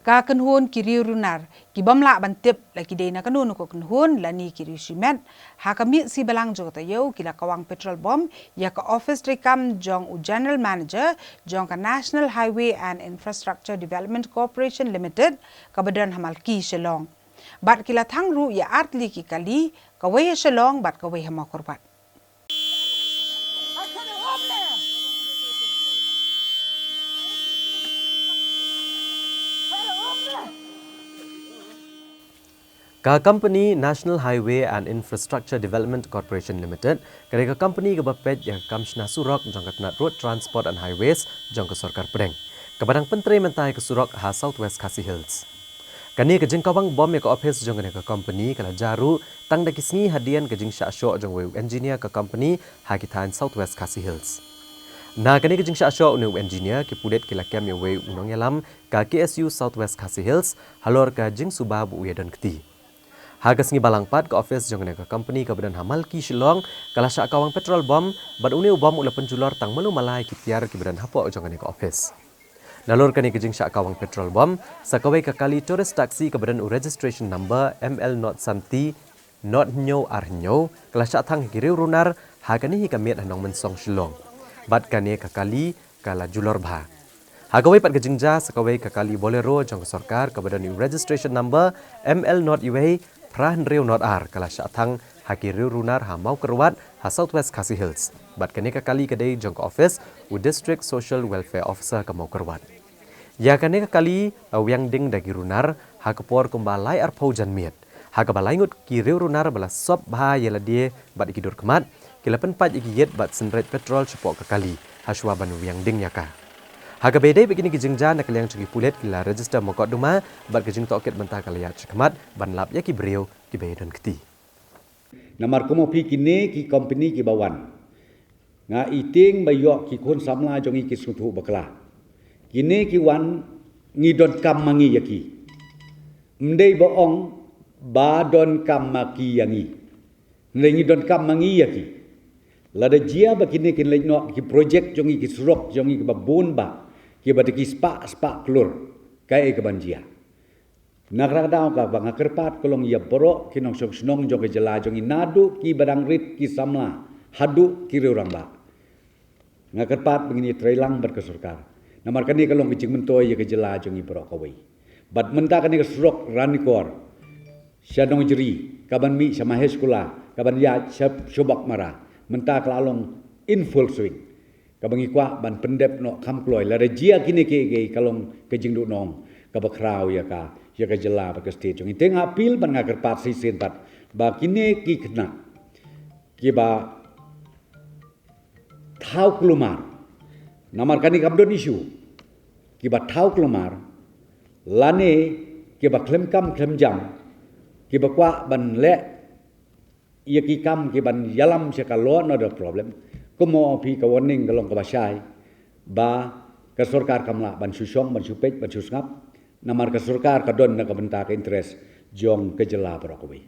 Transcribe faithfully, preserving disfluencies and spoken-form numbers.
Ka kynhun ki riew runar ki bym lah ban tip la ki dei na kano kano ka kynhun lane ki riew shimet, ha ka miet sngi Balang jong ka taïew ki la kawang petrol bomb ïa ka ophis treikam jong u General Manager jong ka National Highway and Infrastructure Development Corporation Limited kaba don ha Malki, Shillong. Bad ki la thang ruh ïa artylli ki kali, kawei ha Shillong bad kawei ha Mawkyrwat. Ka company National Highway and Infrastructure Development Corporation Limited ka dei ka company kaba peit ïa ka kam shna surok jong ka tnat Road Transport and Highways jong ka sorkar pdeng, kaba dang pyntrei mynta ïa ka surok ha South West Khasi Hills. Kane ka jingkawang bom ïa ka ophis jong kane ka company ka la jia ruh tang da ki sngi hadien ka jingshah shoh jong uwei u engineer ka company ha ki thaiñ South West Khasi Hills. Na kane ka jingshah shoh une u engineer, ki pulit ki la kem ïa uwei u nongïalam ka K S U South West Khasi Hills halor ka jingsuba ba u ïadon kti. Ha ka sngi Balang pat ka ophis jong kane ka company kaba don ha Malki, Shillong ka la shah kawang petrol bomb, bad une u bom u la pynjulor tang malu mala ïa ki tiar kiba don hapoh jong kane ka ophis. Nalor kane ka jingshah kawang petrol bomb, sa kawei ka kali tourist taxi kaba don u registration number M L not santi not hynñiew ar hynñiew ka la shah thang ha ki riew runar ha kane hi ka miet ha Nongmynsong, Shillong. Bad kane ka kali ka la julor bha. Ha kawei pat ka jingjia, sa kawei ka kali Bolero jong ka sorkar kaba don u registration number M L not uwei phra hynriew not ar ka la shah thang ha ki riew runar ha Mawkyrwat ha South West Khasi Hills. Bad kane ka kali ka dei jong ka ophis u District Social Welfare Officer ka Mawkyrwat. Ïa kane ka kali la wiang ding da ki runar ha ka por kumba lai arphew janmiet, ha kaba lai ngut ki riew runar ba la sop bha ïa lade bad ïa ki dur khmat, ki la pynpait ïa ki ïit bad synreit petrol shapoh ka kali ha shuwa ban wiang ding ïa ka. Ha kaba ïadei bad kine ki jingjia, na ka liang jong ki pulit ki la register mokotduma bad ka jingtohkit mynta ka la ïaid shakhmat ban lap ïa ki briew kiba ïadon kti. Namar kumno phi, kine ki company kiba wan, nga i tieng ba ïoh ki khun samla jong ngi ki sngewthuh bakla. Kine ki wan, ngi donkam ma ngi ïa ki. Ym dei ba ong ba donkam ma ki ïa ngi. Hynrei ngi donkam ma ngi ïa ki. Lada jia ba kine kin leit noh ki project jong ngi, ki surok jong ngi kiba bun bha, kiba da ki spah spah klur, kaei kaban jia? Na kata ka daw kaba nga kyrpad ka long ïa baroh ki nongshong shnong jong ka jylla jong ngi, naduh kiba dang rit ki samla haduh ki riew rangbah. Nga kyrpad ba ngin ïatreilang bad ka sorkar, namar kane ka long ka jingmyntoi ïa ka jylla jong ngi baroh kawei. Bad mynta kane ka surok Ranikor sha Nongjri, kaban mih sha Mahesh Kula, kaban ïaid sha Subok Mara, mynta ka la long in full swing. Kaba ngi kwah ban pyndep noh kham kloi. Lada jia kine kiei kiei, ka long ka jingduhnong kaba khraw ïa ka, ïa ka jylla bad ka state jong ngi. Te nga appeal bad nga kyrpad shisien pat ba kine ki khynnah kiba thaw kulmar, namar kane kam don issue, kiba thaw kulmar lane kiba khlem kam khlem jam, kiba kwah ban leh ïa ki kam kiban ïalam sha ka law and order problem, kumno phi, ka warning ka long kaba shai, ba ka sorkar kam lah ban shu shong, ban shu peit, ban shu sngap, namar ka sorkar ka don na ka bynta ka interest jong ka jylla baroh kawei.